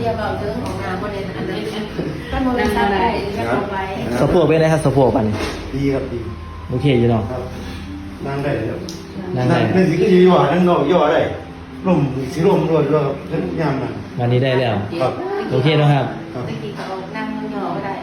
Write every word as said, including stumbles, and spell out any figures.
อย่าบอกเรื่องของน้ำบ่ได้นะ อันนั้นมันบ่ได้ซักของ นั่งบ่ได้ เองก็เอาไว้ สะโพกเป็นไงครับ สะโพกปานนี้ ดีครับ ดี โอเคอยู่เนาะ ครับ นั่งได้ครับ นั่งได้ นั่ง นั่งสิคืออยู่ว่านั่งนอกอยู่ว่าได้ ลมสิลมรวดรวดครับ ยามนั้น วันนี้ได้แล้ว ครับ โอเคเนาะครับ ครับ ตะกี้เขานั่งยองๆก็ได้